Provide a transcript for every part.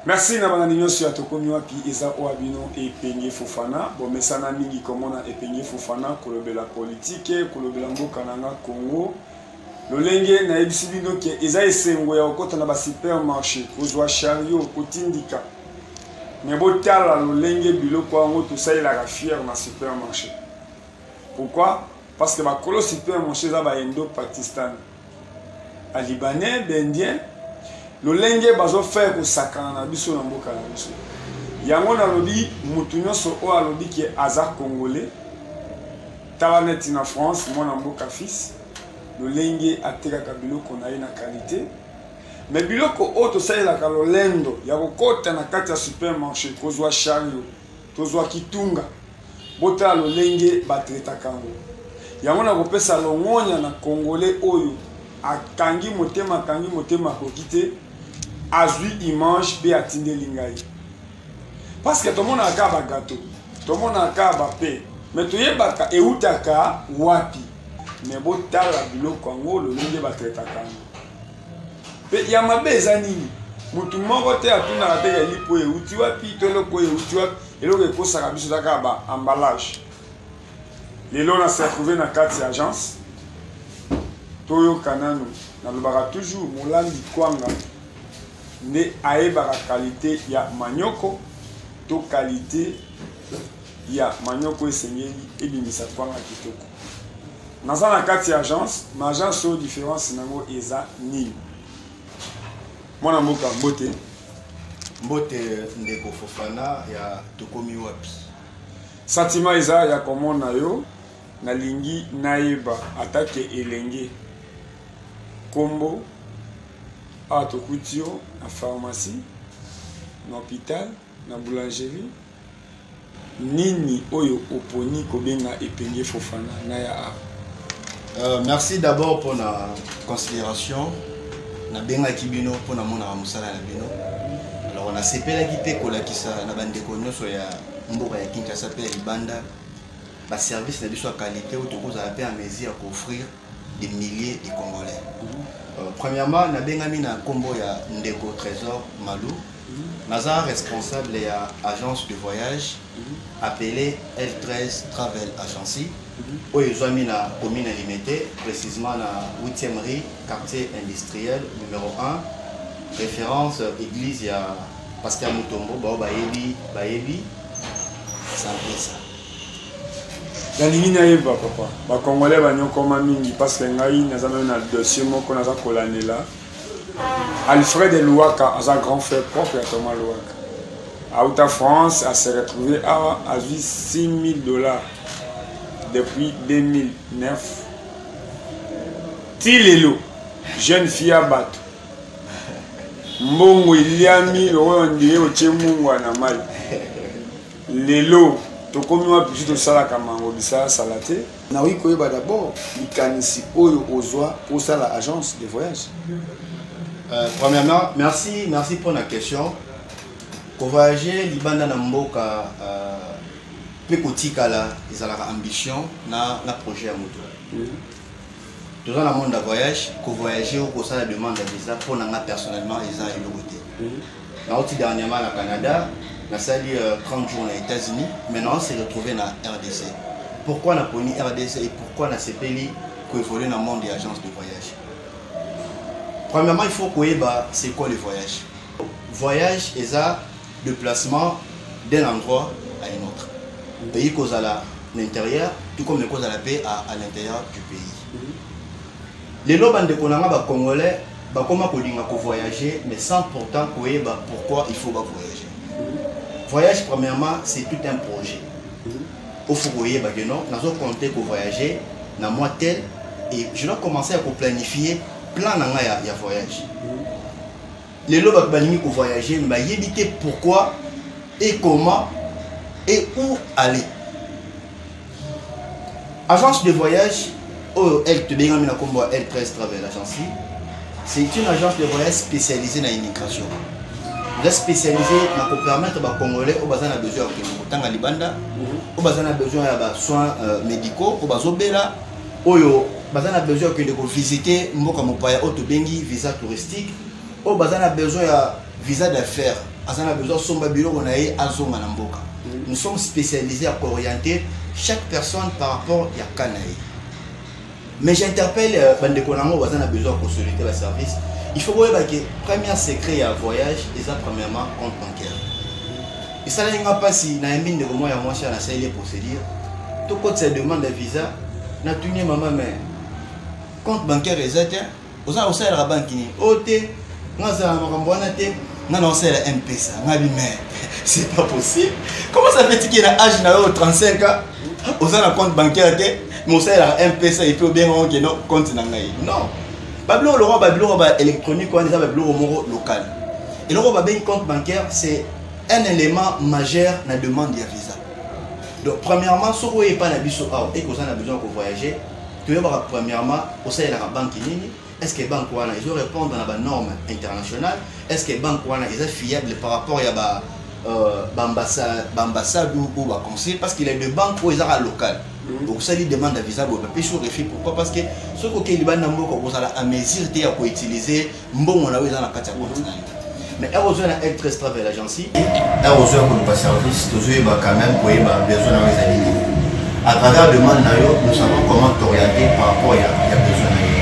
Merci na balandi nyonso ya Tokomi Wapi. Eza oyo ya bino Epenge Fofana. Bomesana mingi komona Epenge Fofana kolobela politike, kolobela mboka na nga Congo. Lolenge nayebisi bino ke eza esengo ya kokota na ba supermarché, kozwa chariot, kotindika. Mais botala lolenge biloko yango tosalelaka fier na supermarché. Pourquoi? Parce que bakolo supermarché eza ba Indo-Pakistan, ba Libanais, ba Indiens, lolenge bazo faire kosakana na biso na mboka na biso. Yango nalobi mutu nyonso oyo alobi ke aza Congolais, tala neti na France mwana mboka fils lolenge atekaka biloko na ye na qualité. Mais biloko oyo tosalelaka lolendo ya kokota na kati ya supermarché, kozwa chariot, tozwa kitunga, botala lolenge batretaka yango. Yango nakopesa longonya na Congolais oyo akangi motema, akangi motema, akoki te, azwi image mpe atindeli ngai. Parce que tomonaka kaka ba gâteau, tomonaka kaka ba pain, mais toyebaka eutaka wapi. Mais botala biloko yango lolenge batretaka yango. Mpe ya mabe eza nini? Mutu moko te atunaka te ke lipo euti wapi to eloko oyo euti wapi. Eloko ekosaka biso eza kaka ba emballage. Lelo na se retrouver na kati ya agence, toyoka nanu. Nalobaka toujours molambi kwanga nde ayebaka qualité ya manioko to qualité ya manioko esengeli ebimisa kwanga kitoko. Naza na kati ya agence, ma agence oyo différence nango eza nini? Mwana mboka, mbote. Mbote ndeko Fofana ya Tokomi Wapi. Sentiment eza ya komona yo, nalingi nayeba atake elenge kombo awa tokuti yo na pharmacie, na hôpital, na boulangerie. Nini oyo oponi kobenga Epenge Fofana na ya awa? Merci d'abord pour la considération. Nabengaki bino mpo namonaka mosala na bino. Alors nasepelaki mpe kolakisa na bandeko nyonso ya mboka ya Kinshasa mpe ya libanda ba service na biso ya qualité oyo tokozala mpe en mesure ya koofrir des milliers de Congolais. Premièrement, nabengami na nkombo ya ndeko Trésor Malou. Naza responsable ya agence de voyage appelée L13 Travel Agency, oyo ezwami na commune ya Limete, précisément na 8e rue, quartier industriel numéro 1, référence église ya Pasteur Mutombo, bao bayebi, bayebi, c'est un peu ça. Nalingi nayeba papa, ba Congolais banyokoma mingi parce que ngai naza meme na dossier moko naza kolandela. Alfred Louaka aza grand frère propre ya Thomas Louaka. Auta France a se retrouvé awa azwi 6000 $ depuis 2009. Ti lelo jeune fille ya bato mbongo eliami lokola ondire otie mungwa na mai. Lelo tokomi wapi? Biso tosalaka mango bisalasala te. Nakoki koyeba d'abord likanisi oyo ozwa osala agence de voyage? Premièrement, merci, merci pour la question. Kovoyager libanda na mboka pe kotikala ezalaka ambition na projet ya moto. Toza na monde ya voyage, kovoyager ou kosala demande ya visa mpo na nga personnellement eza eloko te. Nauti dernièrement na Canada, nasali 30 jours na États-Unis, maintenant on s'est retrouvé na RDC. Pourquoi na poni RDC et pourquoi na sepeli koévoluer na monde ya agence de voyage? Premièrement, il faut koyeba c'est quoi le voyage. Voyage eza déplacement d'un endroit à un autre. Pays kozala l'intérieur, tout comme kozala pe à l'intérieur du pays. Lelo bandeko na nga ba Congolais bakoma kolinga ko voyager mais sans pourtant koyeba pourquoi il faut ba voyager. Voyage premièrement, c'est tout un projet. Il faut koyeba que non, nazo compter ko voyager na mois tel et je dois commencer à ko planifier plan na nga ya voyage. Lelo bato balingi ko voyager mais bayebi te pourquoi et comment et où aller. Agence de voyage oyo elle te bengami na kombo ya L13 Travel Agency, c'est une agence de voyage spécialisée na immigration. Eza spécialisée na ko permettre ba Congolais oyo baza na besoin ya kokende kotanga libanda, oyo baza na besoin ya ba soins médicaux, oyo bazobela, oyo baza na besoin ya kokende kovisiter mboka mopaya oyo tobengi visa touristique. Oyo baza na besoin ya visa d'affaires, aza na besoin asomba biloko na ye, azonga na mboka. Nous sommes spécialisés à orienter chaque personne par rapport ya cas na ye. Mais j'interpelle bandeko nango baza na besoin ya kosolliciter baservice. Il faut koyeba ke premier secret ya voyage eza premièrement compte bancaire. Esalaki nga mpasi, nayambi ndeko moko ya mwasi, nasaleli ye procédure, tokotisa demande ya visa. Natuni ye: "Mama, mais compte bancaire eza te, oza osalelaka banque nini?" "Oyo te, nga azala na makambo wana te, nga na osalela M-Pesa." Nga bi: "Mais c'est pas possible, comment ça fait tiki na âge na yo 35 ans, oza na compte bancaire te, mais osalelaka M-Pesa et puis obenga okende compte na ngai?" Non, babiloko lokwa babiloko ba électronique wana eza babiloko moko local. Eloko babengi compte bancaire, c'est un élément majeur na demande ya visa. Donc premièrement, soki oyo epai na biso awa eke oza na besoin ya kovoyager, toyebaka premièrement osalelaka banque nini. Est ce que banque wana ezo répondre na banorme internationale? Est ce que banque wana eza fiable par rapport ya ba baambassade ou baconsul? Parce qu'il y a des banques oyo ezaka local. Okosali demande ya visa boye, bapesi yo refus. Pourquoi? Parce que soki okei libanda mboka, okozala à mesure te ya koutiliser mbongo na yo eza na kati ya compte na yo. Mais ere ozwa na L13 Travel Agency, ere ozwa koluka service, tozoyeba quand même koyeba besoin na yo ezali nini. À travers demande na yo, nous savons comment t'orienter par rapport ya besoin na yo.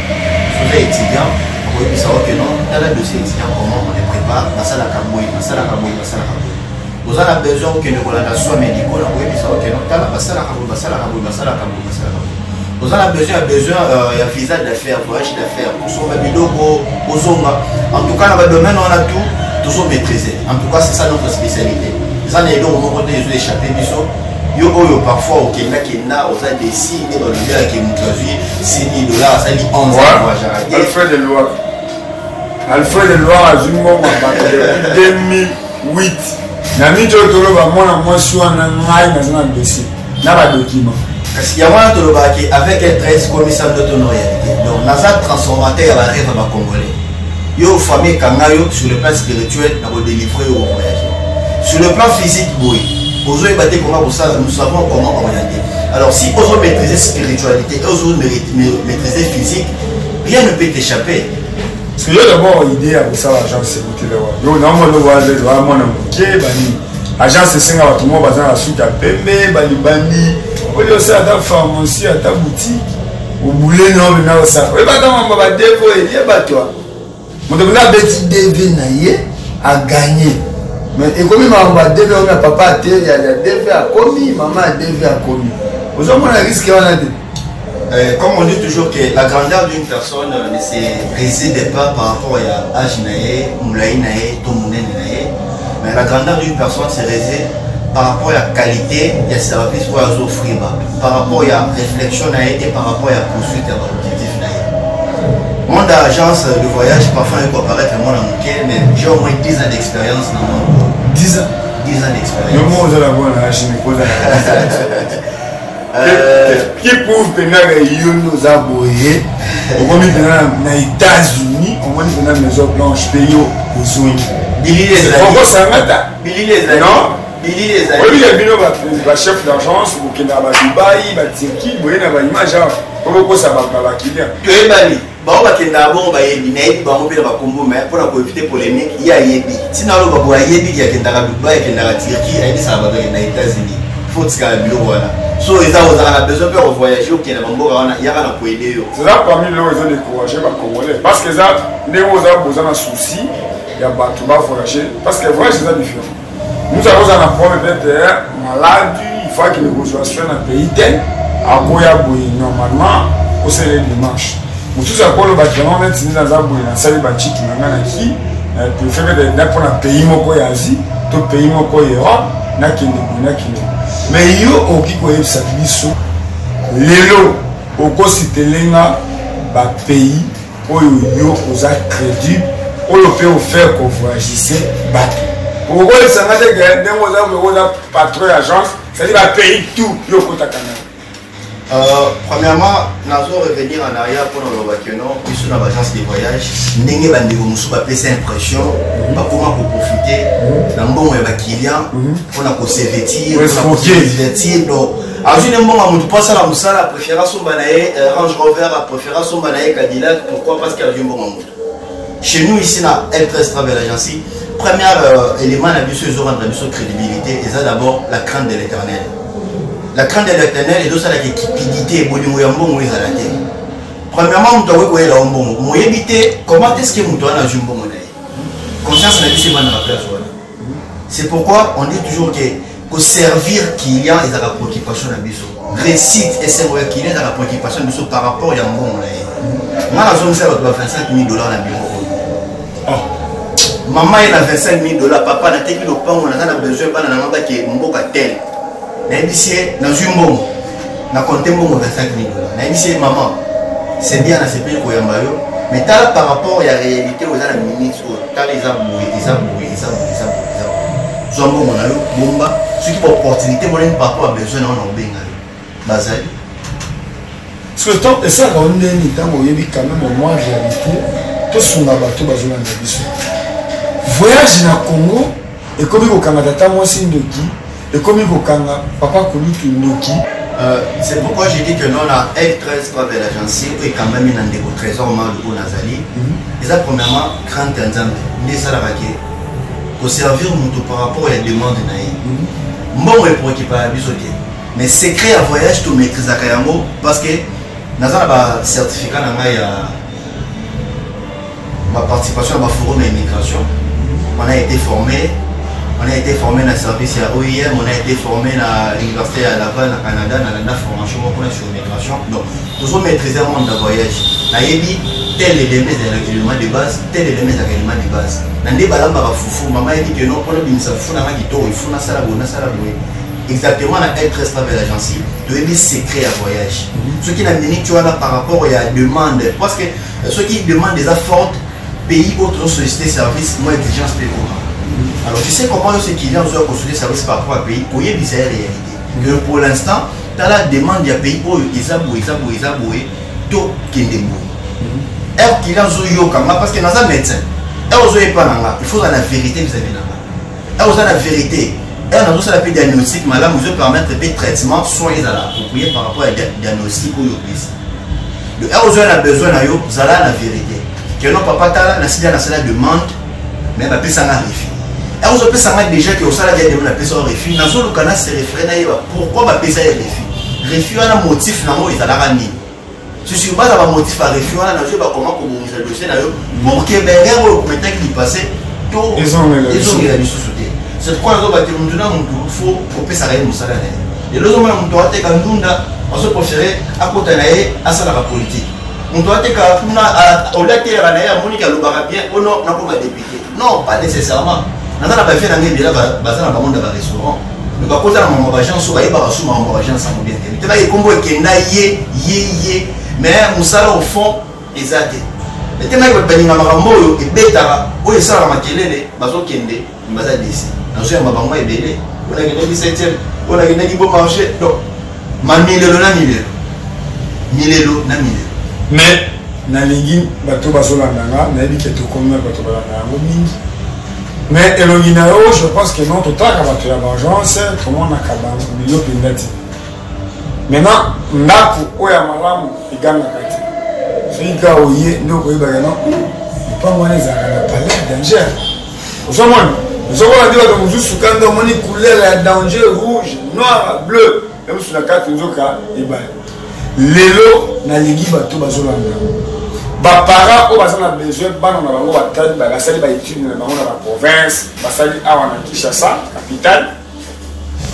Soza étudiant, okoyebisa yo ke non, tala dossier étudiant, comment on les prépare, basalaka boye, basalaka boye, basalaka boye. Oza na besoin okende kolanda soins médicaux, na koyebisa yo ke non, tala, basalaka boye, basalaka boye, basalaka boye, basalaka boye. Oza na besoin ya visa d'affaires, voyage d'affaires, kosomba biloko, kozonga, en tout cas na badomaine wana tout tozo maîtriser. En tout cas, c'est ça notre spécialité. Eza na eloko moko te ezo échappe biso. Yo oyo parfois okendakenda, oza desi nde balobelaki moto azwi 6 000 dollars, asali 11 ans, voyageaka te. Alfred Loire, Alfred Loire azwi mbongo ya bato depuis 2008. Na miti oyo toloba, mwana mwasi wana, ngai naza na dossier na badocument. Kasi yango wana tolobaki avec L13, komisa ndoto no réalité. Donc naza transformateur ya barêve ya bacongolais. Yo famille ekanga yo sur le plan spirituel, na kodélivre yo kovoyage. Sur le plan physique boye, ozoyeba te comment kosala, nous savons comment orienter. Alors si ozo maîtriser spiritualité et ozo maîtriser physique, rien ne peut t'échapper. Parce que yo d'abord, idée ya kosala agence ekutela wa yo? Naomona owa mwana moke banini, agence esenga bato moko baza na suki ya pembe, balibandi oyo osala ata pharmacie, ata boutique, obuleni oyo mpenza osala, oyeba ata mambo badevo eyeba toi. Moto mpenza abeti DV na ye, aganye, mais ekomi makambo ya DV oyo ya papa te, ya DV akomi, mama ya DV akomi. Ozomona risque wana te? Comme on dit toujours que la grandeur d'une personne ne se réside pas par rapport à âge na ye, molai na ye, to monene na ye, mais la grandeur d'une personne se réside par rapport à la qualité ya service oyo azoffrir bato, par rapport ya réflexion na ye et par rapport ya poursuite ya baobjectif na ye. Monde ya agence de voyage, parfois ekoki apparaître mwana moke, mais j'ai au moins 10 ans d'expérience na monde. 10 ans? 10 ans d'expérience. Yo moko ozala mwana âge mikoza qui prouve mpenzaka yo nde oza boye? Okomi mpenza na États-Unis, omoni mpenza Maison Blanche mpe yo ozongi. Bilili ezali. Okosanga ta. Bilili ezali. Non. Bilili ezali. Oyebi ya bino bachef d'agence, bokendaka badubai, baturquie, boye na baimage awa po bokosa baclient. Toyebani, bango bakendaka bongo, bayebi, nayebi bango mpe na bakombo, mais mpona koéviter polémique, ye ayebi ntina aloba boye, ayebi akendaka Dubai, akendaka Turquie, ayebisaka bato akenda États-Unis. Faut tikala biloko wana. So eza ozalaka na besoin mpe kovoyage, okende bamboka wana, yaka na koaider yo. Eza parmi biloko eza découragé bacongolais, parce que eza ndenge oza boza na souci ya bato bavoyage, parce que voyage eza différent. Nous avons na problème, peut-être malade, il faut akende kozwa soin na pays te, akoya boye, normalement osala démarche mosusu, akoloba vraiment neti nde naza boye, nasali bachiki na ngai, naki préfère peut-être na mpona pays moko ya Asie to pays moko ya Europe, nakende boye, nakende. Mais yo okoki koyebisa biso lelo, okositelenga bapays oyo yo oza crédible, oyo mpe ofaire kovoyagise bato? Okoyebisanga te ke ndenge oza boye, oza patron ya agence, c'est-à-dire bapays tout yo okotaka nango? Premièrement, nazo revenir en arrière mpona oloba ke non, biso na baagence de voyage, ndenge bandeko mosusu bapesa impression, bakoma koprofite na mbongo ya baclient mpona kose vêtir, mpona kose divertir. Donc azwi ne mbongo ya motu mpo asala mosala, apréféré asomba na ye Range Rover, apréféré asomba na ye Cadillac. Pourquoi? Parce que azwi mbongo ya motu. Chez nous ici na L13 Travel Agency, premier élément na biso ezorendre biso crédibilité eza d'abord la crainte de l'Éternel. La crainte de l'Éternel ezosalaka cupidité, bolingo ya mbongo ezala te. Premièrement, moto akoki koyela yo mbongo, moyebi te comment est ce que moto wana azwi mbongo na ye. Conscience na biso evandaka place wana. C'est pourquoi on dit toujours que koservir client ezalaka préoccupation na biso. Réussite esengo ya client ezalaka préoccupation na biso par rapport ya mbongo na ye. Nga nazongisa bato ba 25 000 $ na bureau oyo. Mama ye na 25 000 $, papa, nateki lopango, naza na besoin bana nanga bake mboka tel. Nayebisi ye, nazwi mbongo, na compte mbongo 25 000 $. Nayebisi ye, mama, c'est bien, nasepeli koyamba yo, mais tala, par rapport ya réalité oyo eza na minute oyo, tala, eza boye, eza boye, eza boye, eza boye, eza boye. Zwa mbongo na yo, bomba. Soki baopportunité moneni par rapport ya besoin na yo, na obenga yo. Bazali. Parce que tant esalaka yo ndeni ntango oyebi quand même mwa réalité, tosunga bato bazolanda biso. Voyage na Congo ekomi kokanga tata mwasi ndoki, ekomi kokanga papa kulutu ndoki. C'est pourquoi j'ai dit que non, na L13 Travel Agency oyo ekambami na ndeko Trésor Malu oyo nazali, eza premièrement crainte ya Nzambe nde esalaka ke koservir moto par rapport ya demande na ye. Mbongo epréoccupaka biso te, mais secret ya voyage tomaîtrisaka yango, parce que naza na bacertificat na ngai ya baparticipation na baforum ya immigration. On a été formé, on a été formé na service ya OIM, on a été formé na université ya Laval na Canada, na formation moko na sur immigration. Donc tozo maîtriser monde ya voyage. Nayebi tel élément ezalaka élément de base, tel élément ezalaka élément de base. Na nde balambaka fufu, mama yebi ke non, mpona bimisa fufu nanga kitoko, ifu nasala boye, nasala boye. Exactement, na L13 Travel Agency toyebi secret ya voyage. Soki na minute wana, par rapport ya demande, parce que soki demande eza forte, pays oyo tozosolliciter service, mwa exigence mpe ekoma. Alors tu sais comment yo ce client ozoya kosolliciter service par rapport à pays, koyebisa ye réalité que pour l'instant, tala, demande ya pays oyo eza boye, eza boye, eza boye, tokende boye. Heure client azoyoka nga, parce que naza médecin, heure ozoyepa na nga, il faut ozala na vérité vis-à-vis na nga. Heure oza na vérité, heure nazosala mpe diagnostic malamu, ezopermettre mpe traitement, soin ezala approprié par rapport ya diagnostic oyo opesi. Donc heure ozoya na besoin na yo, zala na vérité ke non, papa, tala, nasili nasala demande, mais bapesanga refus. Heure ozopesanga déjà ke osala dia demande, apesa yo refus, nazoluka na se référé, nayeba pourquoi bapesa ye refus. Refus wana, motif nango ezalaka nini? Sur base ya bamotif ya refus wana, nazoyeba comment kobongisa dossier na yo pour que baerreur oyo okometaki du passé to ezongela lisusu te. C'est pourquoi nazoba te, mutu na mutu faut kopesaka ye mosala na ye. Lelo ozomona moto ateka ndunda, azopréféré akota na ye asalaka politique. Moto ateka kuna, olia atelaka na ye, amoniki alobaka bien, ono nakoma député. Non, pas nécessairement. Naza na bavie na ngai ebela, baza na bango na barestaurant, mais bakota na makambo baagence oyo, bayebaka su makambo baagence yango bien te. Te baye kombo ekenda ye ye ye, mais mosala au fond eza te. Te maki bato balinga makambo oyo ebetaka, oyo esalaka makelele, bazokende, baza desi. Nazoyamba bango ebele, oyo nakendaki septième, oyo nakendaki Bon Marché. Donc mamilelo na milelo, milelo na milelo. Mais nalingi bato bazolanda nga, nayebi ke tokomi bato balanda yango mingi, mais elongi na yo, je pense que non, totalaka bato ya baagence, tomonaka bango mpenza te. Maintenant, ndako oyo ya malamu egangaka te. Soki kaka oye nde okoyebaka no lopango wana ezalaka na palais danger. Ozomona, ozokola nde bato mosusu kanda, omoni couleur ya danger, rouge, noir, bleu, ya mosusu na kati, nzoka ebale. Lelo nalingi bato bazolanda, baparent oyo baza na besoin bana na bango batali, basali baétude na bango na baprovince, basali awa na Kinshasa capitale,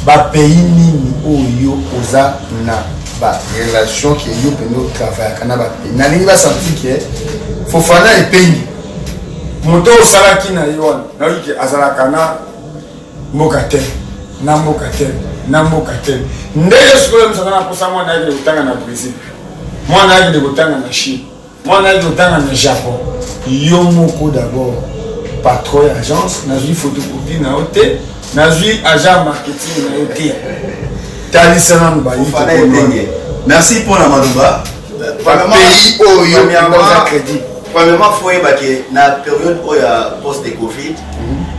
bapays nini oyo oza na barelation ke yo mpenza otravaillaka na bapays? Nalingi basentir ke Fofana Epengi, moto oyo osalaki na ye wana, nayoki ke azalaka na mboka te, na mboka te, na mboka te. Ndenge sikoyo moto aza na mposa mwana ayekende kotanga na Brésil, mwana ayekende kotanga na Chine, mwana ayekende kotanga na Japon, yo moko d'abord patron ya agence, nazwi photocopie na yo te, nazwi agent marketing na yo te, talisa nanu. Bayi, merci mpona maloba. Pays oyo oza crédit. Premièrement, faut oyeba ke na période oyo ya post de Covid,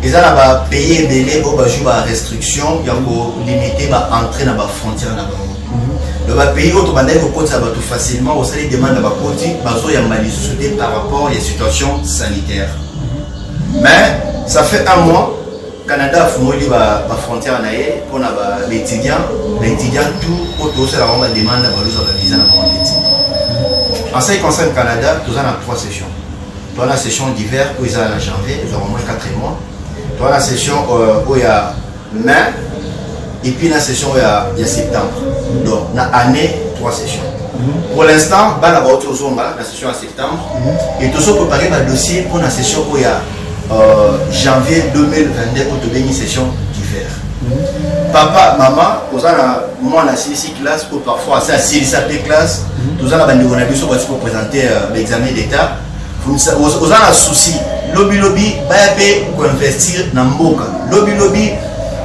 eza na bapays ebele oyo bazwi barestriction ya kolimite baentrée na bafrontière na bango. Donc bapays oyo tobandaki kokotisa bato facilement, osali demande ya bakoti, bazoyamba lisusu te par rapport ya situation sanitaire. Mais ça fait un mois, Canada afungoli bafrontière na ye mpona baétudiant, baétudiant tout oyo tozosala bango bademande, balozwa bavisa na bango neti. En ce qui concerne Canada, toza na trois sessions. Toza na session d'hiver oyo ezala na janvier, ezwaka moins 4 mois. Toza na session oyo ya mai et puis na session oyo ya septembre. Donc na année, trois sessions. Pour l'instant, bana bauti ozonga na session ya septembre et tozo préparer badossier mpo na session oyo ya janvier 2022, oyo tobengi session d'hiver. Papa, mama, oza na mwana asilisi classe oyo, parfois ase asilisa mpe classe, toza na bandeko na biso bati koprésente baexamen d'état, oza na souci lobilobi baya mpe koinvestir na mboka, lobilobi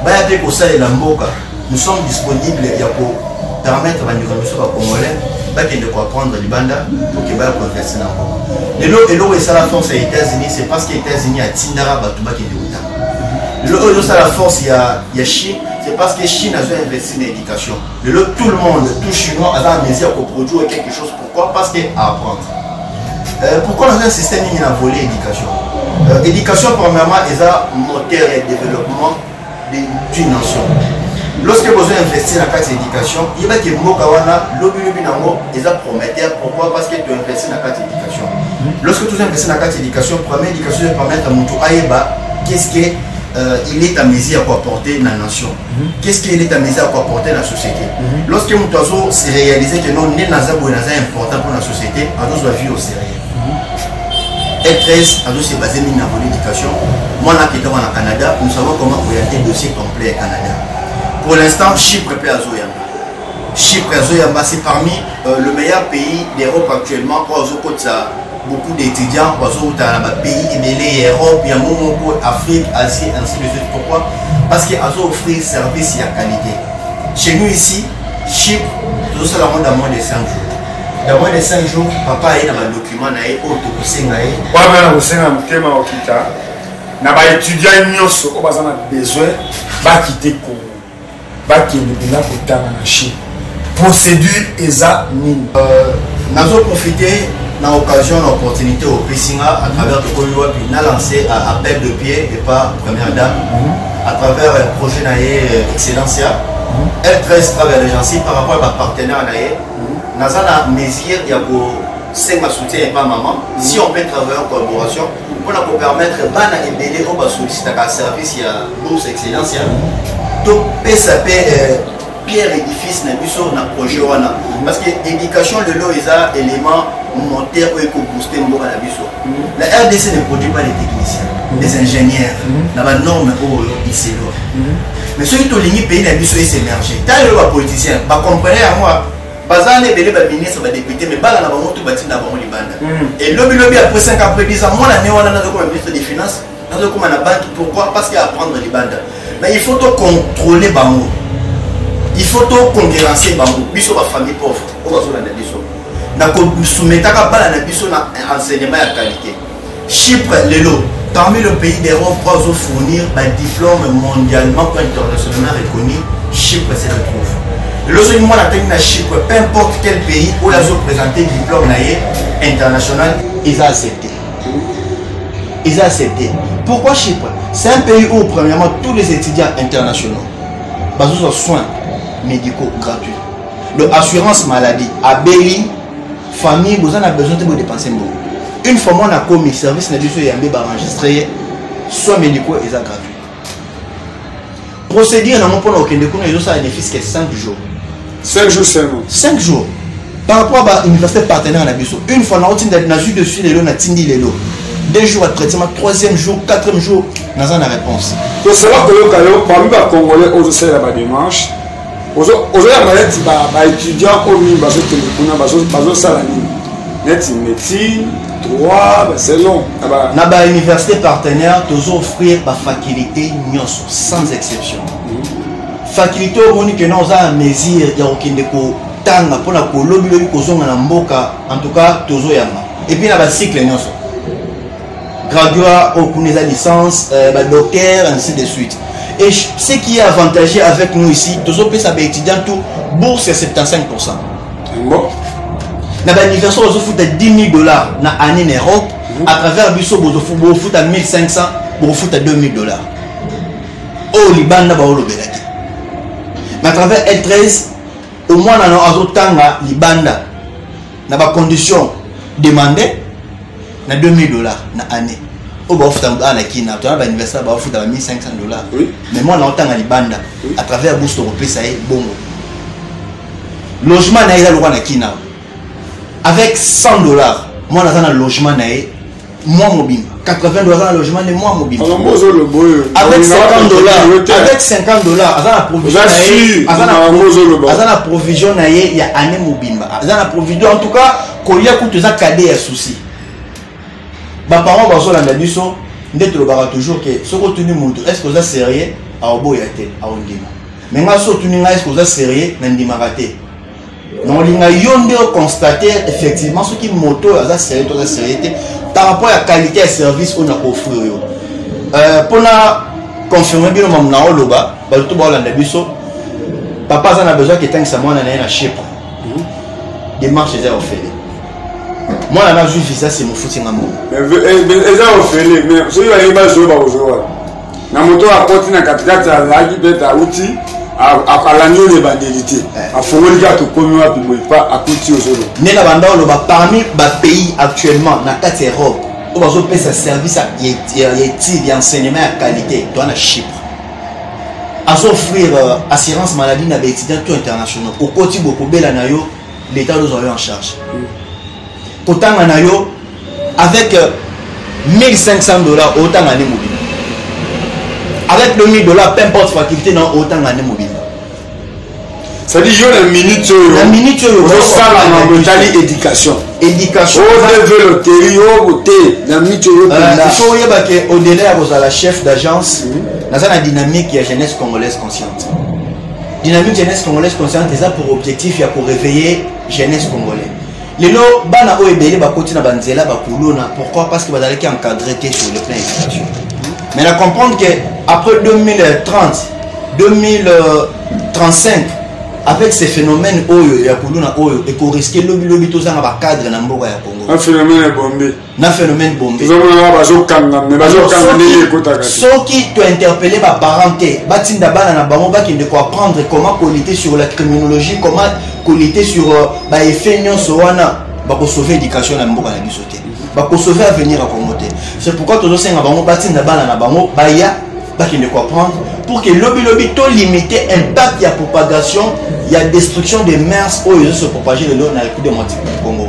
baya mpe kosalela mboka, nous sommes disponibles ya kopermettre bandeko na biso bacongolais bakende koapprendre libanda pour ke baya koinvestir na mboka. Lelo, eloko esala force ya États-Unis, c'est parce que États-Unis atindaka bato bakende kotanga. Lelo oyo ezosala force ya Chine, c'est parce que Chine azo investir na éducation. Lelo tout le monde, tout Chinois aza na mesure ya koproduire quelque chose. Pourquoi? Parce que à apprendre. Pourquoi nazo insister mingi na volet éducation? Éducation, premièrement, eza moteur ya développement d'une nation. Lorsque besoin investir na kati ya éducation, yebaki mboka wana lobilobi nango eza prometteur. Pourquoi? Parce que tu investis na kati ya éducation. Lorsque tu investis na kati ya éducation, première éducation permettre à moto ayeba qu'est-ce que il est à mesure à koapporter na nation, qu'est-ce qu'il est à mesure à koapporter na société. Lorsque moto azo se réaliser que non, nde naza boye, naza important pour la société, azozwa vie au sérieux. L13 azo se baser mingi na volet éducation. Mwana akendaka na Canada, nous savons comment orienter dossier complet ya Canada. Pour l'instant, Chypre mpe azoyamba. Chypre azoyamba, c'est parmi le meilleur pays d'Europe actuellement oyo azokotisa beaucoup d'étudiants bazowuta na bapays ebele ya Europe, yango moko, Afrique, Asie, ainsi de suite. Pourquoi? Parce que azo offrir service ya qualité. Chez nous ici, Chypre, tozosala yango dans moins de 5 jours. Dans moins de 5 jours, papa aye na badocument na ye oyo tokosenga ye. Wana na kosenga motema okita na baétudiant nyonso oyo baza na besoin bakite Congo, bakende mpenza kotanga na Chine, procédure eza nini? Nazoprofite na occasion, na opportunité opesi nga à travers Tokomi Wapi, na lancé appel de pied et pas première dame à travers projet na ye Excellencia L13 Travel Agency par rapport à bapartenaire na ye. Naza na mesure ya kosenga soutien epa mama, si on peut travailler en collaboration mpona kopermettre bana ebele oyo basollicitaka service ya bourse Excellencia, topesa mpe pierre édifice na biso na projet wana, parce que éducation lelo eza élément moteur oyo ekobooste mboka na biso. La RDC ne produit pas des techniciens, des ingénieurs na banorme oyo iselo. Mais soki tolingi pays na biso esémerger, ta lelo bapoliticien bacomprene yango, baza wana ebele, baministre, badéputé, mais bana na bango to batinda bango libanda. Elobilobi, après 5, après 10 ans, mwana ne wana nazokoma ministre des Finances, nazokoma na banque. Pourquoi? Parce que apprendre libanda. Mais il faut to contrôler bango, il faut to concurrencer bango. Biso bafamille pauvre oyo bazolanda biso, na kosoumettaka bana na biso na enseignement ya qualité. Chypre lelo, parmi le pays d'Europe oyo azofournir badiplôme mondialement po internationalement reconnu, Chypre se retrouve. Lelo soki mwana atangi na Chypre, peu importe quel pays oyo azoprésente diplôme na ye international, eza accepté, eza accepté. Pourquoi Chypre? C'est un pays où premièrement tous les étudiants internationaux bazozwa soins médicaux gratuits. Donc assurance maladie, abeli, famille boza na besoin te bodépense mbongo. Une fois mwana akomi, service na biso eyambe, baenregistre ye, soins médicaux eza gratuit. Procédure nango mpona kokende kuna ezosala ne fût-ce que 5 jours. 5 jours seulement? 5 jours par rapport à bauniversité partenaire na biso. Une fois naotinda, nazwi dessus lelo, natindi lelo, 2 jours ya traitement, troisième jour, quatrième jour, naza na réponse. Tosala koyoka yo, parmi bacongolais oyo ozosalela badémarche, ozoyamba neti baétudiant oyo mingi bazokende kuna, bazosala nini? Neti médecine, droit, selon? Na bauniversité partenaire, tozo-offrir bafaculté nyonso sans exception. Faculté omoni ke na oza na mesure ya kokende kotanga mpona kolobilobi kozonga na mboka, en tout cas tozoyamba. Et puis na bacycle nyonso, graduat oyo kuna eza licence, badocteur, ainsi de suite. Et ce qui est avantagé avec nous ici, tozopesa baétudiant tout bourse ya 75. Bon. Na bauniversité bazofuta 10 000 $ na année na Europe, à travers biso bozofuta 1500, bokofuta 2000 $ oyo libanda baolobela te. Mais à travers L13, omwana na azotanga libanda na bacondition demandé na 2000 $ na année oyo baofuta awa na kina tona bauniversité baofuta ba 1500 $. Mais mwana otanga libanda, à travers bourse tokopesa ye bongo, logement na ye eza lokwa na kina. Avec 100 $, mwana aza na logement na ye mois mobimba. 80 $ aza na logement nde mois mobimba. Makambo ozoloba oyo. Avec 50 $, avec 50 $, aza na provision Oza na ye. sûr, Aza na makambo ozoloba. Aza na provision na ye ya année mobimba, aza na provision. En tout cas, kolia kutu eza cadet ya souci. Baparent bazolanda biso nde tolobaka toujours ke soki otuni motu: "Est ce que oza sérieux?" aoboya te, aondima. Mais ngai, so otuni ngai: "Est ce que oza sérieux?" nandimaka te. Na olinga yo nde oconstate effectivement soki moto oyo aza sérieux to aza sérieux te par rapport ya qualité ya service oyo na koofrir yo. Mpona confirme bino mamu na oloba, bato to baolanda biso, papa aza na besoin ketangisa mwana na ye na Chypre, démarche eza ya ofele. Mwana nazwi visa, se mofuti nga mbongo. Eza ofele, mais soki bayebi bazwa, bakozwa na moto akoti na katikati, azalaki peut-être auti, alandi oyo ebandeli te, afongoli kaka tokomi wapi boye, pa akuti ozoloba. Nde na banda oloba, parmi bapays actuellement na kati ya Europe oyo bazopesa service ya étude, ya enseignement ya qualité, toa na Chypre. Azoffrir assurance maladie na baétudiant tout internationaux. Okoti boye, kobela na yo, l'État ozwa yo en charge. Kotanga na yo avec 1500 $, otanga nde mobimba. Avec 2000 $, peu importe faculté na, otanga nde mobimba. C'est-à-dire yo na minute oyo Na minute oyo ozosala mambo etali éducation. Éducation. ODV loterie oyo te, na minute oyo mpenza. Il faut oyeba ke au-delà ya kozala chef d'agence, naza na dynamique ya Jeunesse Congolaise Consciente. Dynamique Jeunesse Congolaise Consciente eza pour objectif ya koréveiller jeunesse congolais. Lelo bana oyo ebele bakoti na banzela bakuluna, pourquoi? Parce que bazalaki encadré te sur le plan éducation. Mais na comprendre que après 2030, 2035, avec ces phénomènes oyo ya kuluna oyo ekorisquer lobilobi tozanga bacadre na mboka ya Congo. Un phénomène bombe. Na phénomène bombe. Tozomona bazokanga, me bazokanga ndenge ekotaka te. Soki tointerpelle baparent te, batinda bana na bango bakende koapprendre comment kolutter sur la criminologie, comment kolutter sur baeffet nyonso wana, bakosauve éducation na mboka na biso te, bakosauve avenir ya Congo te. C'est pourquoi tozosenga bango batinda bana na bango baya bakende koapprendre pour que lobilobi tolimite impact ya propagation ya destruction des mœurs oyo ezo se propager lelo na République démocratique du Congo.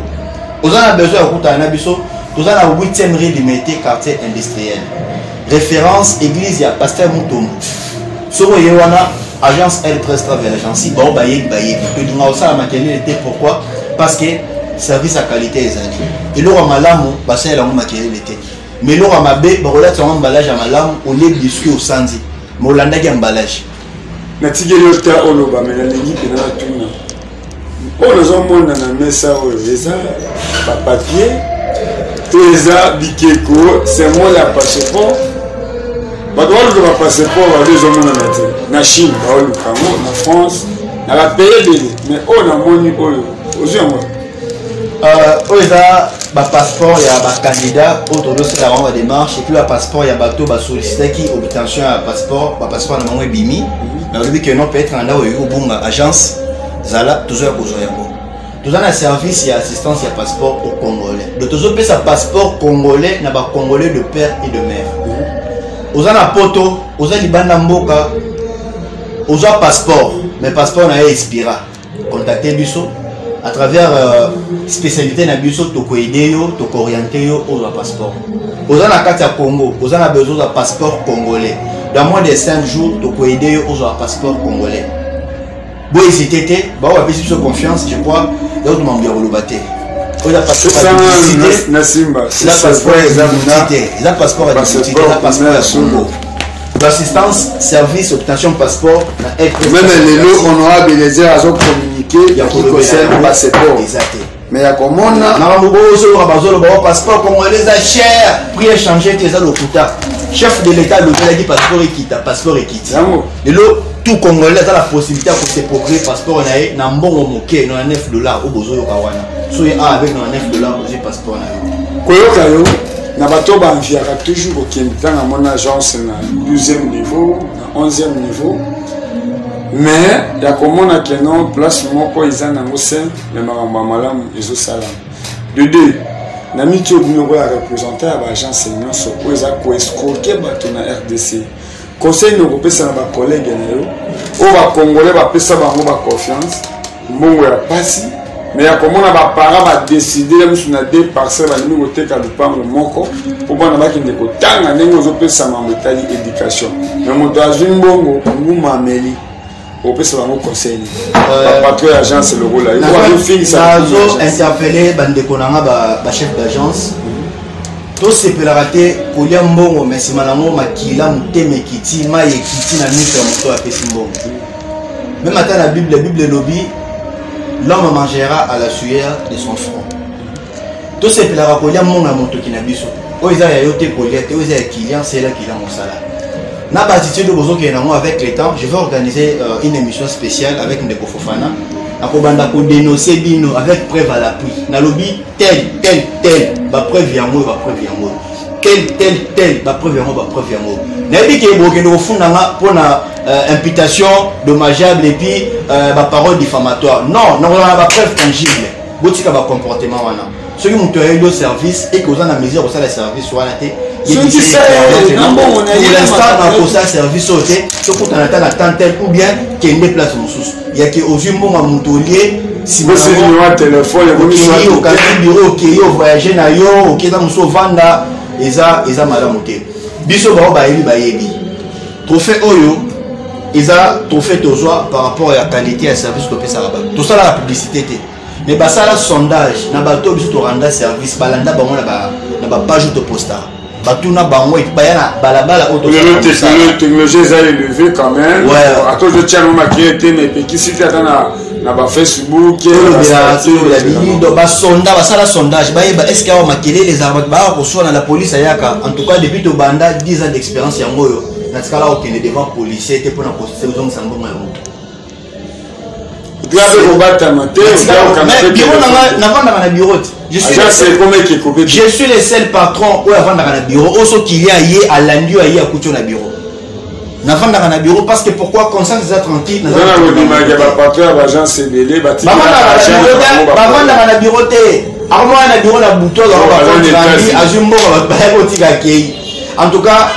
Oza na besoin ya kokutana na biso, toza na 8e rue Limete, quartier industriel, référence église ya pasteur Mutombo. Soki oye wana, agence L13 Travel Agency, bao bayebi, bayebi. Tolinga kosala makelele te. Pourquoi? Parce que service ya qualité ezali eloko ya malamu, basalela yango makelele te. Mais eloko ya mabe, bakolatisa yango emballage ya malamu, olie biscuit, osanzi, mais olandaki emballage. Natikeli yo te oloba, me nalingi mpena natuna: oyo nazomona na mesa oyo eza bapapier to eza bikeko, symbole ya passeport? Bato baluka bapasseport, bato ezomonana te. Na Chine baoluka yango, na France, na bapays ebele. Mais oyo namoni oyo ozwi yango? Oyo eza bapasseport ya bacandidat oyo tozosala bango badémarche, et puis bapasseport ya bato basollicitaki obtention ya passeport, bapasseport na bango ebimi. Mais olobi ke non, peut-être na ndako oyoki kobunga, agence zala tozoya kozwa yango. Toza na service ya assistance ya passeport au Congolais, donc tozopesa passeport congolais na bacongolais de père et de mère. Oza na poto, oza libanda mboka, ozwa passeport mais passeport na ye expira, contacte biso à travers spécialité na biso, tokoaider yo, tokooriente yo ozwa passeport. Oza na kati ya Congo, oza na besoin ozwa passeport congolais, dans moins de 5 jours tokoaider yo ozwa passeport congolais. Bohésite te, bao bapesi biso confiance, je crois ya kotuma ya koloba te. Oyo eza passeport ya publicité. Na simba. Eza passeport ya publicité, eza passeport ya publicité, eza passeport ya Congo. L'assistance, service obtention passeport na Même lelo honorable Eliezer azocommuniquer ya concerne passeport. Eza te. Mais ya komona makambo bozoloka, bazoloba o passeport congolais eza cher, prix échange te, eza lokuta. Chef de l'État alobelaki passeport ekita, passeport ekiti. Lelo tout Congolais aza la possibilité ya kose procurer passeport na ye na mbongo moke, 99 $ oyo bozoyoka wana. Soki a avec 99 $ ozwi passeport na yo. Koyoka yo na bato baenviaka toujours kokende ntango amona agence na 12e niveau, na 11e niveau, mais ya komona ke non, place moko eza nango simple, mais makambo ya malamu ezosalama. De deux, na miti oyo bino okoya représentant ya baagence nyonso oyo eza koescroquer bato na RDC, conseil nini okopesa na bacollègue na yo oyo bacongolais bapesa bango baconfiance, mbongo ya pasi, mais ya komona baparent badécider ya mosu na deux parcelle, balingi koteka lupango moko mpo bana bakende kotanga, ndenge ozopesa mambo etali éducation, mais moto azwi mbongo, nguma ameli, opesa bango conseil nini, bapatron ya agence lokola azofingisa? Nazo interpeller bandeko na nga bachef d'agence. Tosepelaka te kolia mbongo, mais nsima nango makila, motema ekiti, mai ekiti na miso ya moto apesi mbongo. Même ata na Bible, Bible elobi: "L'homme mangera à la sueur de son front." Tosepelaka kolia mbongo ya motoki na biso. Oyo eza ya yo te, kolia te. Oyo eza ya client, sela client mosala na baattitude oyo bozokende nango. Avec le temps, je vais organiser une émission spéciale avec ndeko Fofana, nakobanda kodénoncer bino avec preuve à l'appui. Nalobi tel, tel, tel, bapreuve yango oyo, bapreuve yango oyo, tel, tel, tel, bapreuve yango, bapreuve yango. Nayebi ke bokende kofunda nga mpona imputation dommageable et puis baparole diffamatoire. Non, nakozala na bapreuve tangible. Botika bacomportement wana. Soki moto ayeli yo service eke oza na mesure kosala service wana te, pour l'instant nakosala service oyo te, tokutana ata na temps tel, ou bien kende place mosusu. Yake ozwi mbongo ya moto, olie, okei, okangi bureau, okei ovoyage na yo, okei eza mosusu, ovanda, eza malamu te. Biso bao bayebi, bayebi trophée oyo eza trophée tozwa par rapport ya qualité ya service topesaka bato. Tosalaka publicité te, mais basala sondage na bato oyo biso toranda service, balanda bango na bapage oyo topostaka, batuna bango, baya na balabala oyo. Lelo technologie eza élevé quand même. Ata ozotia yango makeye te, mais epekisi te ata na bafacebook. Tolobela bilido, basonda, basala sondage, bayeba est ce que awa makelele ezalaka, bato bayaka koswana, la police ayaka. En tout cas, depuis tobanda, 10 ans d'expérience yango oyo, natikala kokende devant policier te mpona kozongisa mbongo ya moto. Kobatama te. Bureau navandaka na bureau te. Je suis le seul patron oyo avandaka na bureau, oyo soki client ye alandi oyo, aye akuti oyo na bureau. Navandaka na bureau parce que pourquoi? Conscience eza tranquille. Bapatron ya baagence ebele. Bavandaka na bureau te. Akomona na bureau na butu, azwaka, azwi mbongo, bato baya kotika, akei. En tout cas,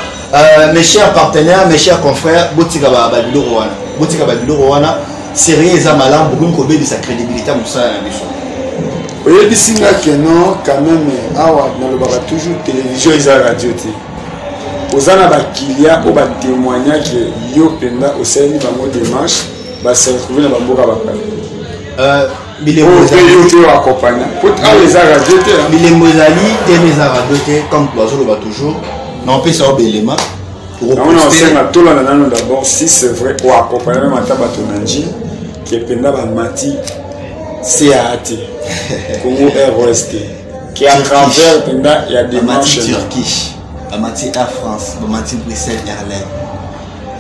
mes chers partenaires, mes chers confrères, botika babiloko wana, botika babiloko wana. Sérieux eza malamu, bokomi kobebisa crédibilité ya mosala na biso. Oyebisi nga ke non, quand même awa nalobaka toujours, télévision eza radio te. Oza na baclient oyo batémoignake yo mpenza osaleli bango démarche, base retrouve na bamboka bapaya? Bilembo. Yo te oaccompagne po awa eza radio te. Bilembo ezali te, mais eza radio te. Comme bazoloba toujours, na opesa yo belema. Yango na osenga tolanda nano d'abord si c'est vrai oaccompagne même ata bato na njili ke mpenza bamati CAA te, Congo Airways te, ke à travers mpenza ya démarche. Turkish bamati, Air France bamati, Bruxelles Airline.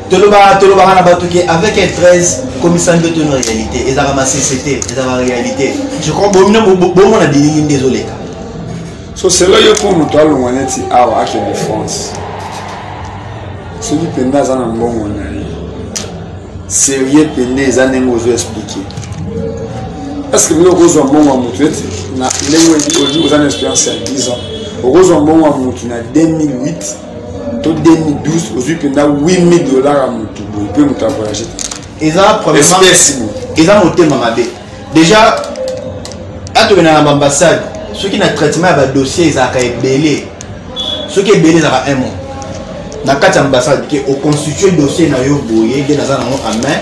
Tolobaka, tolobaka na bato ke avec L13 komisa ndoto na réalité. Ezalaka masese te, ezalaka réalité. Je crois bomino bomona bilili nde ezoleka. So selo yo, mpo moto alongwa neti awa akende France, soki mpenza aza na mbongo na ye sérieux mpenza, eza ndenge ozo expliquer, est ce que bino okozwa mbongo ya motu neti na ndenge oza na expérience ya 10 ans, okozwa mbongo ya motu na 2008 to 2012, ozwi mpenza 8000 $ ya motu boye, mpe moto avoyage te? Eza premièrement eza motema mabe. Déjà atokenda na baambassade, soki na traitement ya badossier ezalaka ebele, soki ebele ezalaka un mois na kati ya ambassade ke oconstitue dossier na yo boye nde naza nango à main.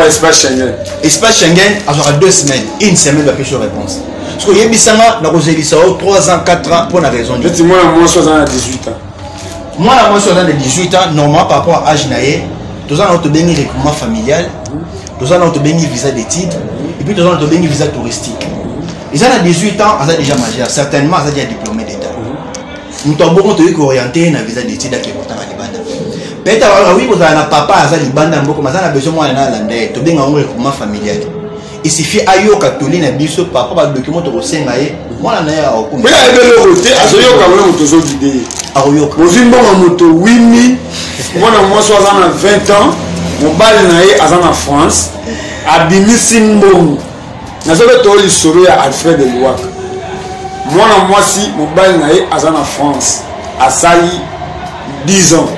Espace Schengen. Espace Schengen azwaka 2 semaines, une semaine, bapesi yo réponse. Soki oyebisanga, nakozelisa yo 3 ans, 4 ans, mpo na raison. Neti mwana mwasi aza na 18 ans? Mwana mwasi aza na 18 ans, normalement par rapport à âge na ye, toza na tobengi regroupement familial, toza na tobengi visa d'étude, et puis toza na tobengi visa touristique. Eza na 18 ans, aza déjà majeur, certainement aza déjà diplômé d'état. Moto abongo toyei kooriente na visa d'étude, ake kotanga libanda. Peut-être akoki kozala na papa aza libanda ya mboka, aza na besoin mwana na alanda ye, tobenga yango regroupement familial. Il suffit ayoka toli na biso, papa badocument tokosenga ye, mwana na ye akokoma. Mpe ayebi eloko te, azoyoka ngo moto ozogide ye. Akoyoka. Ozwi mbongo moto 8000, mwana mwasi aza na 20 ans, mobali na ye aza na France, abimisi mbongo. Nazobeta oyo lisolo ya Alfred Luwaka. Mwana mwasi mobali na ye aza na France, asali 10 ans,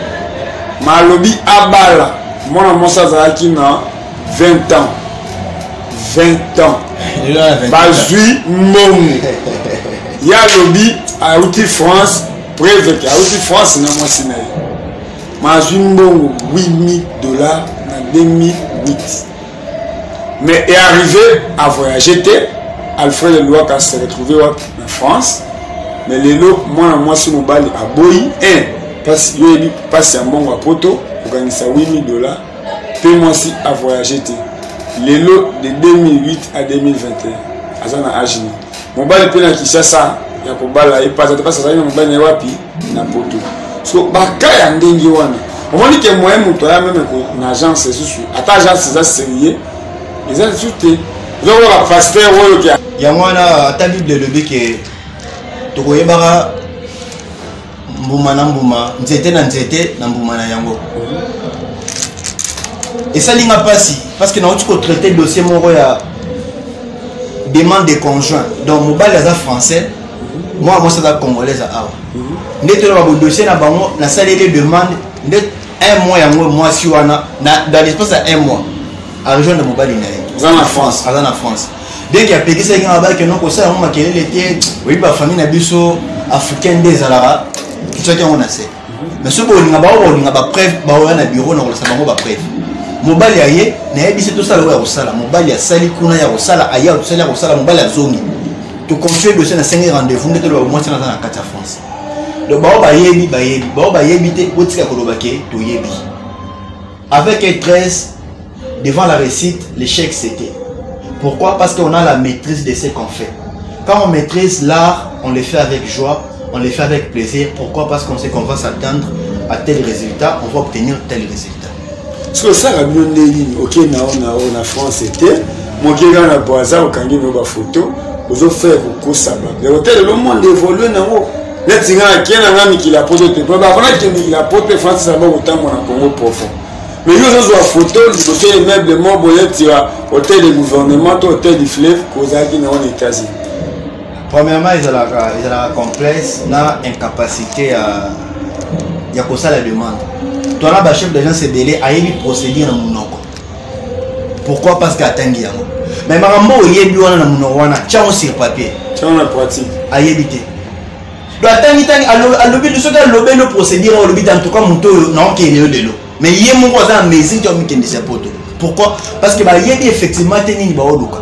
malobi abala mwana mwasi azalaki na 20 ans, 20 ans bazwi mbongo ye alobi auti France, preuve ke auti France na mwasi na ye, mazwi mbongo 8000 $ na 2008, mais est arrivé à voyager te. Alfred Luwaka se retrouvé wapi? Na France. Mais lelo mwana mwasi mobali aboyi 1 pasi, yo yebi pasi ya mbongo ya poto, kokangisa 8000 $, mpe mwasi a voyage te. Lelo de 2008 à 2021 aza na age nini? Mobali mpe na Kinshasa ya kobala ye pasi te, pasi azali na mobali na ye wapi? Na poto. So baka ya ndenge wana, omoni ke moyen moto aya meme na agence lisusu, ata agence eza sérieux, eza lisusu te, ozokola bapasteur oyo ke yango wana. Ata Bible elobi ke tokoyebaka mbuma na mbuma, nzete na nzete na mbuma na yango. Esali nga mpasi parce que nauti kotraite dossier moko ya demande de conjoint. Donc mobali aza français, mwana mwasi aza congolaise awa. Nde toloba bodossier na bango, nasaleli demande nde un mois yango, mwasi wana dans l'espace ya un mois arejoindre mobali na ye. Aza na France. Aza na France. Bien ke apekisaki nga, babaki no kosala yango makelele te, oyebi bafamille na biso africain nde ezalaka, totiaki yango na se. Mais soki bolinga, bao bolinga bapreuve, baoya na bureau na kolasa bango bapreuve. Mobali aye, nayebisi tosala oyo ya kosala, mobali asali kuna ya kosala, aya tosali ya kosala, mobali azongi, tocontinue dossier, nasengi rendez-vous. Nde toloba mwasi naza na kati ya France. Donc bao bayebi, bayebi, bao bayebi te, botika koloba ke toyebi. Avec 13 devant la réussite, l'échec c'était. Pourquoi? Parce qu'on a la maîtrise de ce qu'on fait. Quand on maîtrise l'art, on le fait avec joie, on le fait avec plaisir. Pourquoi? Parce qu'on sait qu'on va s'attendre à tel résultat, on va obtenir tel résultat. Soki osalaka bino nde nini? Okei na yo na France te, moke kaka na Braza, okangi no bafoto, ozofaire kokosa bato ya hotel. Le monde évolue nango. Neti nga nakie na nga mikili ya poto te, po bafana ke mikili ya poto te, France ezala kotambola na Congo profond. Mais yo ozozwa foto liboso ya immeuble mo boye ti ya hôtel de gouvernement to hôtel du fleuve, kozalaki nango na États-Unis. Premièrement, ezalaka complexe na incapacité ya kosala demande. Toana bachef d'agence ebele ayebi procédure na monoko. Pourquoi? Parce que atangi yango. Mais makambo oyebi wana na monoko wana, tiango sur papier. Tiango na pratique. Ayebi te. Donc atangi tangi, alobi, soki alobeli procédure, olobi te en tout cas moto oyo naokende yo lelo, mais ye moko aza na mesure te omikendisa poto. Pourquoi? Parce que bayebi effectivement te nini baoluka.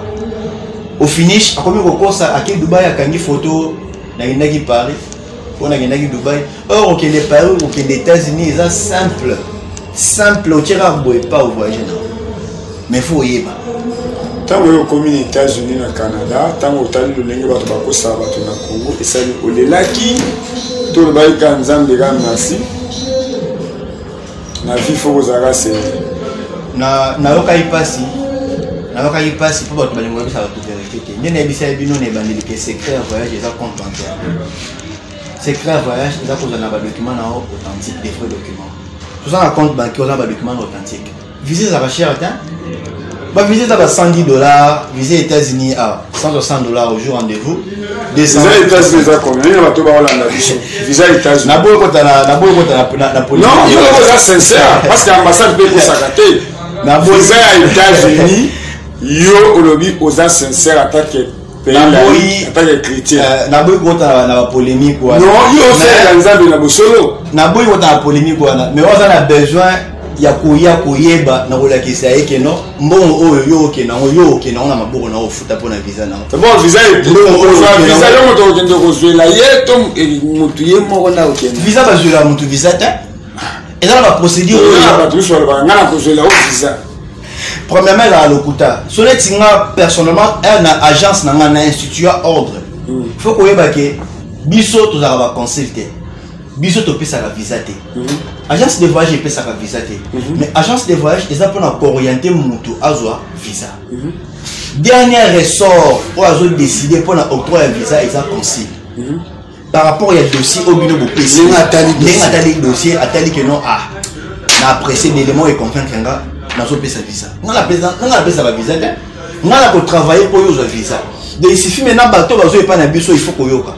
Au finish akomi kokosa, ake Dubai, akangi photo, nakendaki Paris mpo nakendaki Dubai. Or okende Paris, okende États-Unis, eza simple simple, otiaka boye pa ovoyage na, mais faut oyeba. Ntango oyo okomi na États-Unis, na Canada, ntango otali lolenge bato bakosala bato na Congo, esali olelaki to olobaki kaka Nzambe kaka merci na vie, fo kozalaka seri? Na nayokaki mpasi, nayokaki mpasi mpo bato balingi koyebisa bato vérité te. Nde nayebisa bino na ebandeli ke secret ya voyage eza compte bancaire. Secret ya voyage eza kozala na badocument na yo authentique, des vrais documents. Toza na compte bancaire, oza na badocument na authentique. Visa ezalaka cher te, bavisa eza ba 110 $, visa États-Unis awa 160 $ au jour rendez-vous. 200. Visa États-Unis eza combien na bato baolanda biso? Visa États-Unis. Naboyi kota na politique. Non, yo oza sincère, parce que ambassade mpe ekosaka te. Visa ya États-Unis, yo olobi oza sincère atake pays atake chrétien. Naboyi kota na bapolémique wana. Non, yo osalaka Nzambe na bosolo. Naboyi kota na polémique wana, mais oza na besoin ya koya koyeba na kolakisa ye ke no, mbongo oyo yo okende yango, yo okende yango na maboko na ofuta mpona visa na yo. Bon, visa, visa yo moto okende kozwela ye to motu ye moko nda okende? Visa, bazwela motu visa te, eza na baprocédure. Oyo bato nyonso balobaka ngai na kozwela o visa. Premièrement, ezala lokuta. So neti nga personnellement na agence na nga na institut ya ordre, faut koyeba ke biso tozalaka baconsul te. Biso topesaka visa te. Agence de voyage epesaka visa te. Mais agence de voyage eza mpona koorienter motu azwa visa. Dernier ressort oyo azodécider mpona octroi ya visa eza consul par rapport ya dossier oyo bino bopesi. Ndenge atali dossier. Ndenge atali dossier, atali ke non, ah, na apprécié d'élément e convaincre nga, nazopesa visa. Nga napesa bavisa te, nga na kotravailler mpo oyo ozwa visa. Donc il suffit maintenant bato bazoyepa na biso, il faut koyoka.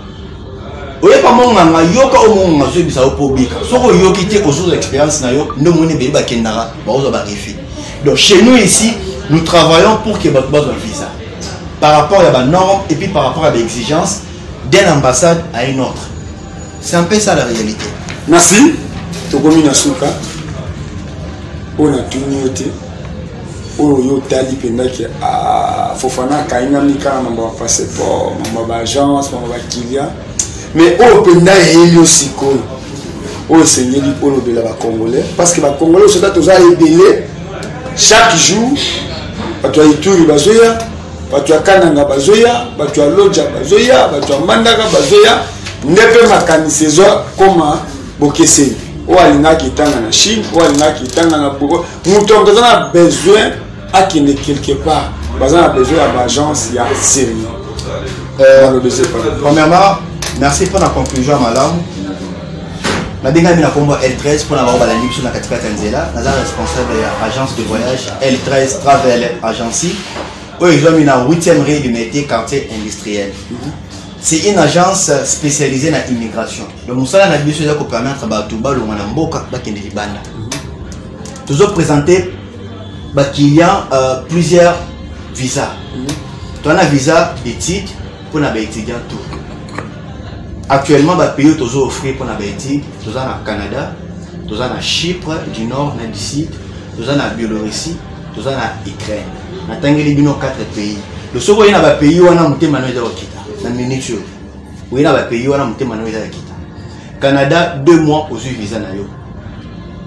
Oyeba monganga, yoka oyo monganga azoyebisa yo mpo obika. Soki oyoki te, ozozwa expérience na yo nde omoni ebele bakendaka, baozwa barefus. Donc chez nous ici, nous travaillons pour que bato bazwa visa par rapport ya banorme et puis par rapport à baexigence d'une ambassade à une autre. C'est un peu ça la réalité. Merci. Tokomi na suka. Oyo natuni yo te, oyo yo otali mpenza ke, ah, Fofana akayingami kaka mambo ya passeport, mambo ya baagence, mambo ya bakilia, mais oyo mpenza eyeli yo sikoyo, oyo esengeli olobela bacongolais, parce que bacongolais osota toza ebele. Chaque jour bato ya Ituri bazoya, bato ya Kananga bazoya, bato ya Lodja bazoya, bato ya Mbandaka bazoya, nde mpe makanisi ezwa koma bokeseni. Oyo alingaki etanga na Chine, oyo alingaki etanga na Boko, moto moto aza na besoin akende quelque part, baza na besoin ya baagence ya sérieux. Maloba eza epai. Premièrement, merci pour la conclusion ya malamu. Nabengami na nkombo L13 mpona bango balandi biso na katikati ya nzela. Naza responsable ya agence de voyage L13 Travel Agency, oyo ezwami na 8e rue du Métier, quartier industriel. C'est une agence spécialisée na immigration. Donc mosala na biso eza kopermettre bato balongwa na mboka, bakende libanda. Tozoprésente baclient plusieurs visas. Toza na visa d'étude mpona baétudiant tout. Actuellement, bapays oyo tozo offrir mpona baétude, toza na Canada, toza na Chypre du Nord na du Sud, toza na Biélorussie, toza na Ukraine. Natangeli bino 4 pays. Lo soki oye na bapays wana, motema no eza kokita. Na minute oyo oye na bapays wana, motema no eza kokita. Canada, 2 mois ozwi visa na yo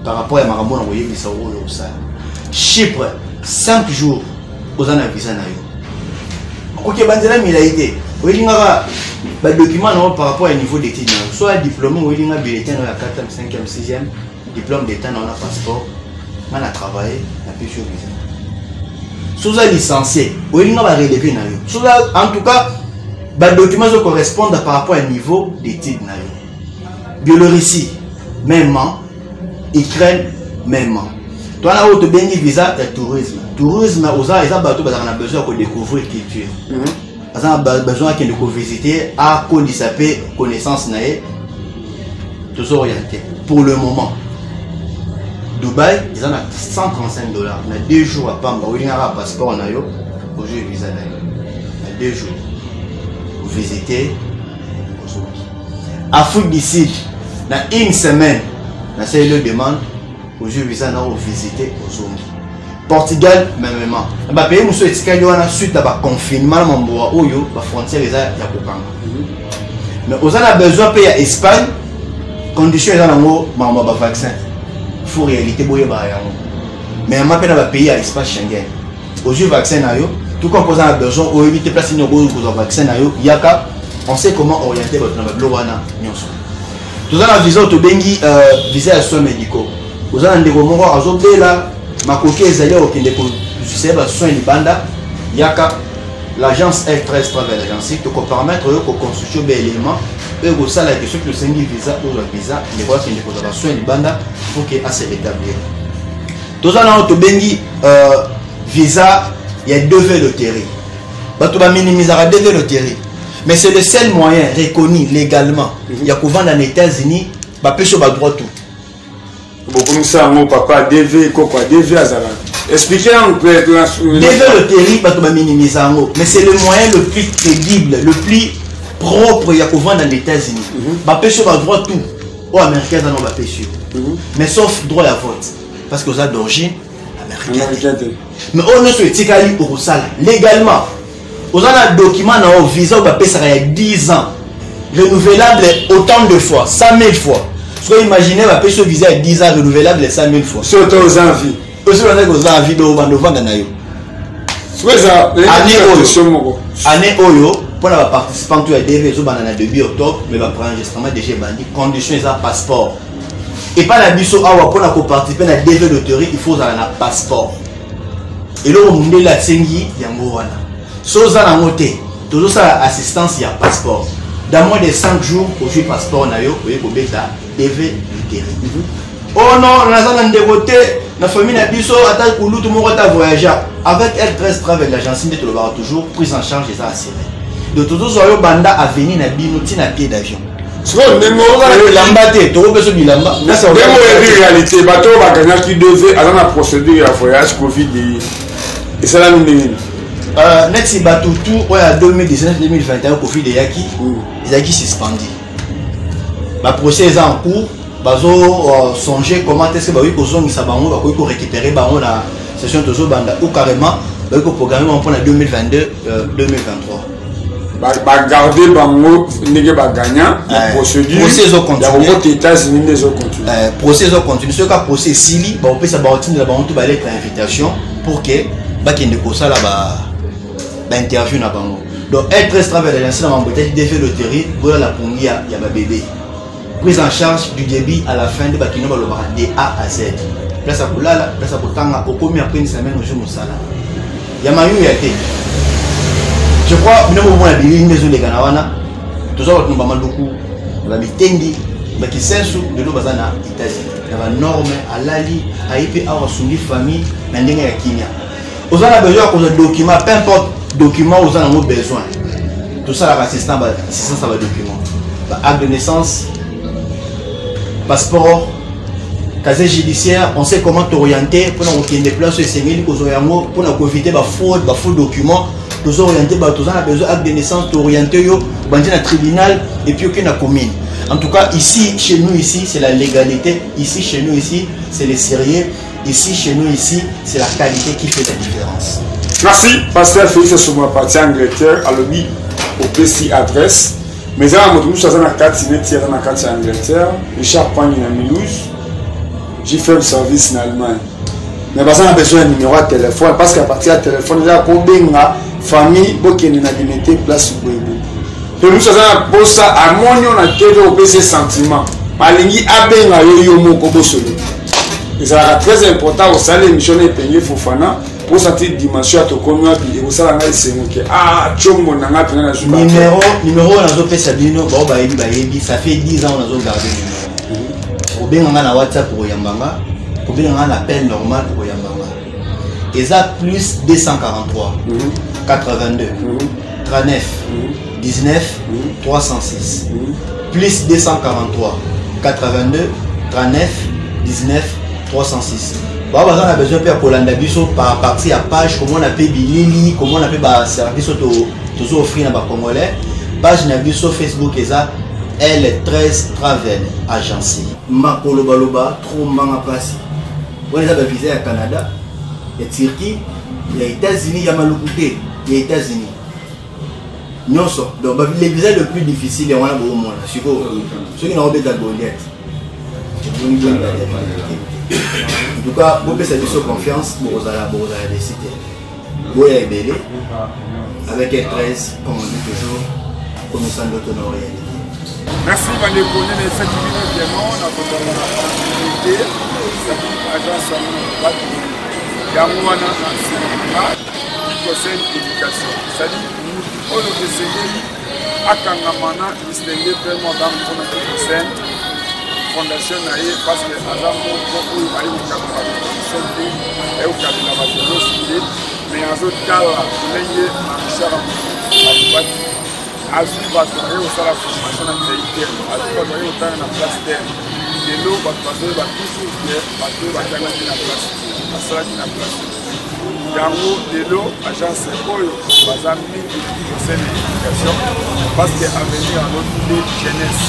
par rapport ya makambo na koyebisa oyo osala. Chypre, 5 jours oza na visa na yo. Okoki banzela milai te, oyelingaka badocument na yo par rapport ya niveau d'étude na yo, soit diplôme, oyelinga bulletin na yo ya 4e, 5e, 6e, diplôme d'état na yo na passeport. Nga na travaille, napesi yo visa. So oza licencié, oyelinga barelevé na yo. So oza, en tout cas badocument ezocorrespondre par rapport ya niveau d'étude na yo. Biélorussie mêmement, Ukraine mêmement. Towana oyo tobengi visa ya tourisme. Tourisme oza, eza bato bazalaka na besoin ya kodécouvrir culture, aza na besoin akende kovisite, akolisa mpe connaissance na ye. Tozo orienté pour le moment Dubai, eza na 135 $. Na 2 jours apamba, olingaka passeport na yo, ozwi visa na yo na 2 jours, ovisite, ozongi. Afrique du Sud, na une semaine nasaleli yo demande, ozwi visa na ovisite, ozongi. Portugal mêmement. Na bapays mosusu etikali wana, suite ya baconfinement na mamboka oyo bafrontière eza ya kokanga. Mais oza na besoin mpe ya Espagne, condition eza nango makambo ya bavaccin, faut réalité boyebaka yango. Mais yama mpe na bapays ya espace Schengen, ozwi vaccin na yo. Tout comme oza na besoin, oyebi te place nini okoki kozwa vaccin na yo, yaka, on sait comment orienter bato na babiloko wana nyonso. Toza na visa oyo tobengi visa ya soins médicaux. Oza na ndeko moko azobela, makoki ezali ya kokende kozwisa ye basoin libanda, yaka l'agence L13 Travel Agency, tokopermettre oyo koconstitue baélément oyo ekosalaka soki tosengi visa, ozwa visa, ndeko akende kozwa basoin libanda pour ke ase rétablir. Toza na oyo tobengi visa ya DV loterie. Bato baminimizaka DV loterie, mais c'est le seul moyen reconnu légalement ya kovanda na États-Unis. Bapesi yo badroit tout. Bokomisa yango papa DV, koko ya DV azalaka, explique yango mpe. DV loterie, bato baminimisa yango, mais c'est le moyen le plus crédible, le plus propre ya kovanda na États-Unis. Bapesi yo badroit tout oyo américain aza nango, bapesi yo, mais sauf droit ya vote, parce que oza d'origine américaine. Américain te. Mais oyo nyonso etikali okosala légalement. Oza na document na yo, visa oyo bapesaka ya 10 ans, renouvelable autant de fois, 100 000 fois. Soki imagine bapesi yo visa ya 10 ans renouvelable 100 000 fois. Soki to oza en vie. Osi bandaki oza en vie, donc obanda ovanda na yo. Soki eza Année oyo. Question moko. Année oyo. Mpona baparticipant to ya DV, ezobanda na début octobre, mais bapréenregistrement déjà ebandi. Condition eza passeport. Epai na biso awa, mpona koparticipe na DV loterie, il faut ozala na passeport. Eloko mondele asengi yango wana. So oza nango te, tozosala assistance ya passeport. Dans moins de 5 jours, ozwi passeport na yo, oye kobeta DV loterie. Oh non, naza na ndeko te na famille na biso, ata kulutu moko ata voyageur. Avec L13 Travel Agence, nde tolobaka toujours, prise en charge eza assuré. Donc tozozwa yo banda avenue na bino ntina pied d'avion. Sikoyo ndenge ozala bilamba te, tokopesa bilamba. Ndenge oyebi réalité, bato oyo baganyaki DV aza na procédure ya voyage, Covid esalami ndenge nini? Neti bato tu oyo ya 2019, 2021, Covid eyaki, ezalaki suspendu. Baprocès eza en cours, bazo songer comment est-ce que bakoki kozongisa bango, bakoki korécupérer bango na session tozobanda, ou carrément bakoki koprogramme bango mpona 2022, 2023. Bagarde bango ndenge bagagna na procédure Procès ezocontinue. Ya kokota États-Unis nde ezocontinue. Procès ezocontinue. Soki ka procès esili, bakopesa, baotindela bango to balettre ya invitation pour que bakende kosala bainterview na bango. Donc L13 Travel Agency, na mambo etali DV loterie, bolala pongi ya babebe. Prise en charge du début à la fin, nde bakino balobaka de A à Z. Place ya kolala, place ya kotanga, okomi après une semaine, ozwi mosala ya mayuya te. Je crois bino bomona bilili nde ezoleka na wana. Toza bato na bamaluku, na babitendi, bakisensu, lelo baza na États-Unis na banorme. Alali aye mpe awa, asungi famille na ndenge ya kimia. Oza na besoin ya kozwa document, peu importe document oza nango besoin, tosalaka assistance ya badocument: baacte de naissance, passeport, casier judiciaire. On sait comment t'orienter mpona kokende place oyo esengeli kozwa yango, mpona koevite bafraude, bafaux document. Tozo-oriente bato. Oza na besoin acte de naissance, tooriente yo, obandi na tribunal et puis oke na commune. En tout cas, ici chez nous ici, c'est la légalité. Ici chez nous ici, c'est le sérieux. Ici chez nous ici, c'est la qualité qui fait la différence. Merci, pasteur Félix Assomo. Parti Angleterre, alobi opesi adresse, mais eza na moto mosusu aza na kati, neti aza na kati ya Angleterre, Richard Pangi na Mulhouse, JFM Service na Allemagne, mais baza na besoin ya numéro ya téléphone, parce que à partir ya téléphone eza kobenga famille, bokende na limete place boyeboye. Mpe mosusu aza na posa, amoni yo na TV, opesi sentiment, alingi abenga yo, yo moko bosolo. Ezalaka très important osala émission na Epenge Fofana mpo sentir dimension ya tokomi wapi. Ekosala ngai esengo ke ah, tshombo na ngai mpenza nazwi. Numéro oyo nazopesa bino, bao bayebi, bayebi, ça fait 10 ans nazogarde numéro. Kobenga nga na WhatsApp, koyamba nga. Kobenga nga na appel normal, koyamba nga. Eza plus 243 82 39 19 306. Plus 243 82 39 19 306. Bao baza na besoin mpe ya kolanda biso par partir ya page, komona mpe bilili, komona mpe baservice oyo tozo offrir na bacongolais, page na biso Facebook eza L13 Travel Agency. Makolobaloba trop, mbanga mpasi wana. Eza bavisa ya Canada, ya Turquie, ya États-Unis, ya maluku te, ya États-Unis nyonso. Donc les visas le plus difficile, yango wana boomona sikoyo. Soki naobeta Goliath, boniboni? En tout cas, bopesa biso confiance, bokozala déçus te. Boya ebele avec L13, comme on dit toujours, komisa ndoto na réalité. Merci bandeko. Nene esaki bino vraiment na kozala na continuité. Ezali agence yango na bato yango wana na nsima qui concerne éducation. Ezali mutu oyo esengeli akangama na distingue vraiment bango mpona qui concerne fondation na ye, parce que aza moko oyo aye kokabela bato te, aye kokabela bato nyonso te, mais azotala ndenge na Richard alobaki, azwi bato aye kosala formation na pays te, azwi bato aye kotanga na place te. Lelo bato bazoyeba toujours ke bato oyo batangaki na place, basalaki na place yango. Lelo agence oyo baza mingi concerne éducation, parce que avenir alobi nde jeunesse.